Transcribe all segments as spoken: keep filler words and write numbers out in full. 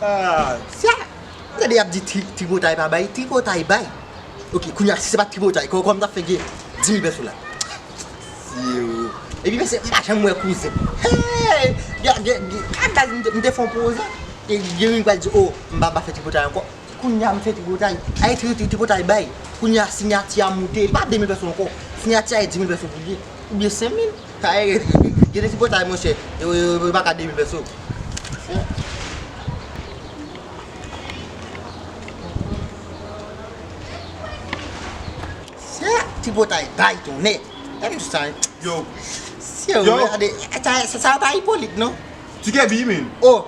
Ah, sa. Tande y ap di tri-, tripotay pa bay, tripotay bay. Ok, kounye a, si se pa t tripotay, kò-, kòman m t ap fè gen dis mil pèso la? Yo. Epi, mesye, m pa janm wè kouzen. Hey! Gen, gen, gen, a baz, m te, m te fè yon pwoze. E gen moun ki pral di, "Oh, m pa, pa fè tripotay ankò." Kounye a, m fè tripotay. Ay, tri-, tri-, tripotay bay. Kounye a, siyati a moute. Li pa de mil pèso ankò. Siyati a e dis mil pèso pou li. Oubyen senk mil. Ay, gen de tripotay, monchè. Yo, yo, yo, yo pa ka de mil pèso. Se tripotay bay tonnè. Tande sa. Yo. Se yo, yo. Gade, sa, sa, sa pa Ipolit, non? Ti Kèbi, men. Oh.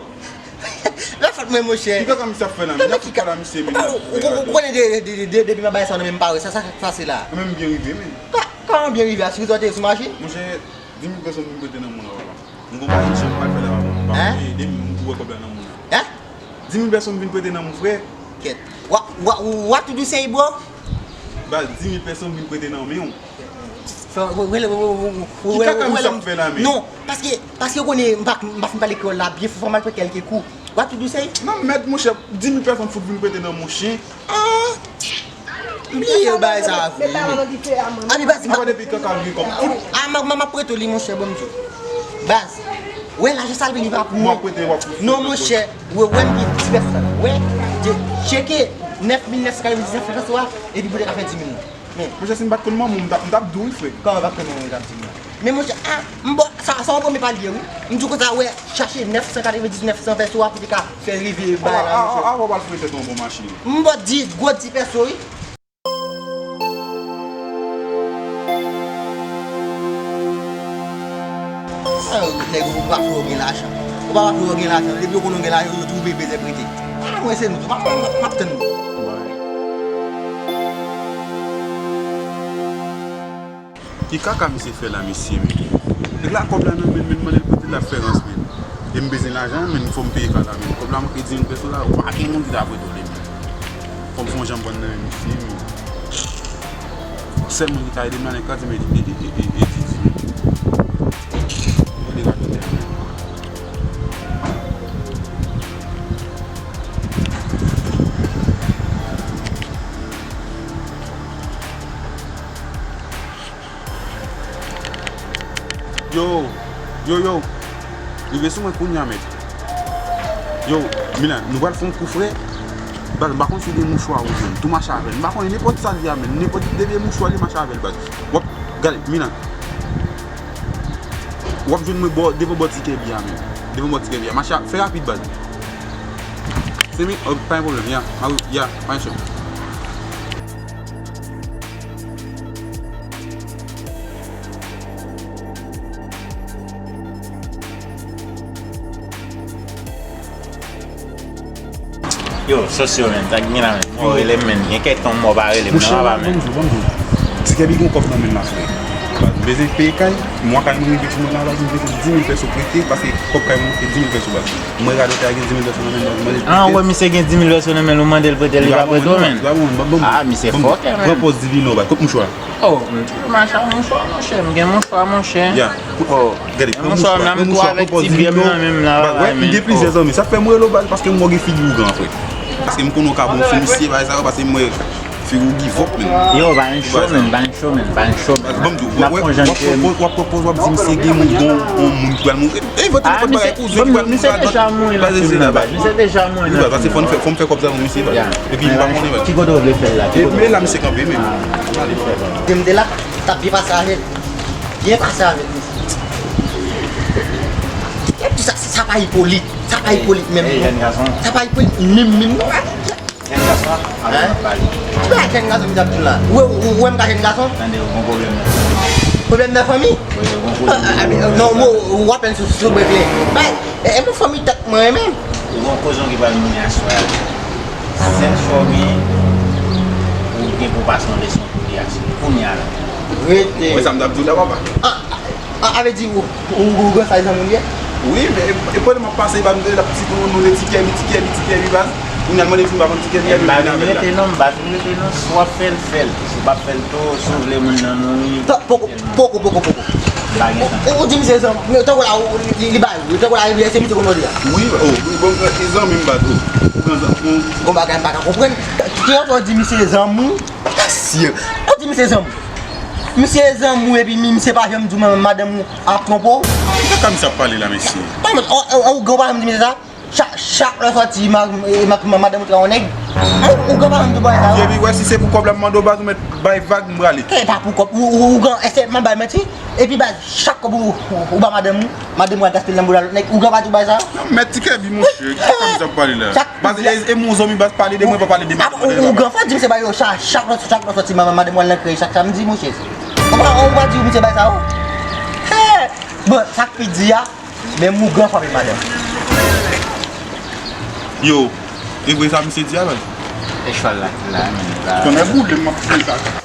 Lè fòt mwen, monchè. Ki kaka misye ap fè la, men? Tande ki ka-, la, misye, men, oh, ou, ou, ou konnen de, de, de, de, depi m ap bay sa nan men m pa wè sa, sa k ap pase la. Mwen menm byen rive, men. Ka-, kòman byen rive a? Sou rizòte sou machin? Monchè, dis mil pèso m vin prete nan moun la, papa. M gon bagay m pral fè la, papa. M pa konn ede m, m tou wè kòb la nan moun la. Hein? Dis mil pèso m vin prete nan moun, frè. Kèt. Wa, wa, wa tou dous, bro? Baz, dis mil pèso m vin prete nan men w. Fè, rele, rele, rele, rele, rele. Ki kaka misye ap fè la, men? Non, paske, paske ou konnen m pa, m pa fin pale kreyòl la byen, fò, fò m al pran kèlke kou. Wa tou dous. Non, mèd, monchè, dis mil pèso m fout vin prete nan men w, chen. Ah! M bliye bagay sa a vre, men. Abi, baz, m ap depi kaka vin kòb. Ah, m ap, m ap prete w li, monchè, ban m di w. Baz, wè lajan sa li pa pou mwen. W ap prete, w ap prete. Non, monchè, wè, wè m gen dis pèso la. Wè, tcheke nèf mil nèf san katrevendiznèf pèso a, epi pou te ka fè dis mil la. Men. Monchè, si m pa t konn manman w, m t ap, m t ap di w wi, frè. Kòman w pa t konn manman w, w t ap di m nan? Men monchè, a, m ba w, sa, sa w pran men pa l ye wi. M di w konsa, wè, chache nèf san katrevendiznèf san pèso a pou te ka fè rive bagay la, monchè. A, a, a, w al fouye tèt ou yon bon machin. M ba w di, gwo dis pèso wi. Sa yo, nèg, ou pa fè w gen lajan. Ou pa fè w gen lajan. Depi yo konnen w gen lajan, yo twouve bezwen prete. A, mwen se nou tou. M ap, m ap, m ap tann nou. Ki kaka misye fè la, mesye, men? Nèg la kòb la nan men l, men mande l prete l, l ap fè rans, men. E m bezwen lajan, men fò m peye kaka, men. Kòb la manke dis mil pèso la, ou pa gen moun ki ta prete w li, men. Fò m fè yon jan m pran nan men misye, men. Sèl moun ki ka ede m la, nèg la di m e, e, e, e, e, e, di, di, men. Mwen degaje tèt mwen. Yo, yo, yo. Rive sou mwen kounye a, mèt. Yo, Milan, nou pral fè yon kou, frè. Baz, m pa konn si w gen mouchwa ou jwenn. Tou mache avè l. M pa konnen nenpòt sa l ye a, men. Nenpòt, depi e mouchwa li mache avè l, baz. W ap, gade, Milan. W ap jwenn mwen bò, devan bò ti kèbi a, men. Devan bò ti kèbi a. Mache a, fè rapid, baz. Se mi, oh, pa gen pwoblèm, ya. Ma, ya, pa gen chèf. Yo, sosyo, men, sa k gen la, men. Mò rele m, men. Gen kèk tan mò pa rele m nan, papa, men. Bonjou, bonjou. Ti Kèbi gon kòb nan men l la, frè. Baz, m bezwen peye kay, mwa kay mwen rive sou mwen la, baz, m bezwen dis mil pèso prete, paske kòb kay mwen se dis mil pèso, baz. Mwen radotè a gen dis mil pèso nan men l, baz, mwen. Ah, wè, misye gen dis mil pèso nan men l, ou mande l prete l, li pa prete w, men. Ah, misye fòkè, men. Pran pòz divino, baz. Kot mouchwa? Oh, m tou mache ak mouchwa, monchè. M gen mouchwa, monchè. Ya. Oh. Gade, pran mouchwa, pran mouchwa, pran pòz divino. Baz, wè, m gen plizyè zanmi. Sa k fè m rele w, baz, paske m wè w gen figi ougan, frè. Paske m konnen w ka bon fi misye, bagay sa yo, paske m wè figi w give up, men. Yo, pa gen cho, men, pa gen cho, men, pa gen cho, men. Baz, ban m di w, wè, wè, w ap pran pòz, w ap di misye gen moun, bon, bon moun ki pral mouri. E, vòt, vòt bagay kouzen ki pral mouri. Misye deja mouri nan fim nan, baz. Misye deja mouri nan fim nan. Wi, baz, paske fò n fè, fò m fè kòb sa pou misye, baz. Epi m pa konnen, baz. Ki kote w vle fè l la? Ki kote? E, men la, misye kanpe, men. Jan m te la, t ap byen pase avè l. Byen pase avè l, mesye. Epi sa, sa pa Ipolit. Sa pa Ipolit menm, non. Sa pa Ipolit menm, menm, non. Jèn gason ap pale. Ki bagay jèn gason misye ap di la? Ou wè, ou, ou wè m ka jèn gason? Tande, ou gon pwoblèm nan fanmi. Pwoblèm nan fanmi? Wi, ou gon pwoblèm. Ah, ah, non, mo, ou apèn sou, sou brèf li. Bay, e, e, mon fanmi tèt mwen menm. Ou gon kouzon ki pral mennen aswè a. Sèl sa w gen, ou gen pou pase yon leson pou li a, se kounye a la. Rete. Wè sa m t ap di w la, papa. Ah, ah, ah, a vle di ou, ou, ou gran sa zanmi w ye? Wi, men e, e pandan m ap pase, li pa m tande l ap ti tou, nou le ti kèbi, ti kèbi, ti kèbi, baz. Kounye a l mande m si m pa vann ti kèbi a, men m vin avè l la. M pa vin rete non, m pa vin rete non. Si w ap fè l, fè l. Si w p ap fè l tou, si w vle moun nan mouri. Poko, poko, poko, poko. Ou, ou di misye zanmi, tankou la, ou, li, li bay, tankou la, se misye konn mande a. Wi, oh, bon, e zanmi m bat, oh. Ou gen zan-, bon. Gon bagay m pa ka konprann. Ki an fè w di misye zanmi w? Mesye. Ou di misye zanmi w. Misye zanmi w epi mi-, misye pa janm di w madanm ou ap twonpe w. Ki kaka misye ap pale la, mesye? Pa mèt, ou, ou, ou gran pa janm di misye sa? Chak, chak lè w sòti, ma-, e, ma-, ma-, madanm ou te yon nèg. Ou, ou gen pa menm di bagay sa yo. Epi wè, si se pou kòb la m mande w, baz, ou mèt bay vag, m prale. E pa pou kòb. Ou, ou, ou gen, èske m ap bay manti? Epi baz, chak kòb ou, ou, ou ba madanm ou, madanm ou al gaste l nan bouda lòt nèg. Ou gen pa di bagay sa yo. Non, mèt ti Kèbi, monchè, ki kòb sa ap pale la? Baz, e, e mon zanmi, baz, pale de mwen, pa pale de madanm ou. Ou gen fwa di m se ba yo chak, chak lè, chak lè sòti, ma-, madanm ou al nan krèy chak samdi, monchè. Ou pa, ou pa di m se bagay sa yo. Bon, sa k pi di a, men mougan frape madanm. Yo, e vre sa misye di a, baz? E chwal la ki la, men li pa. Tonnè boule m, m ap fè sa.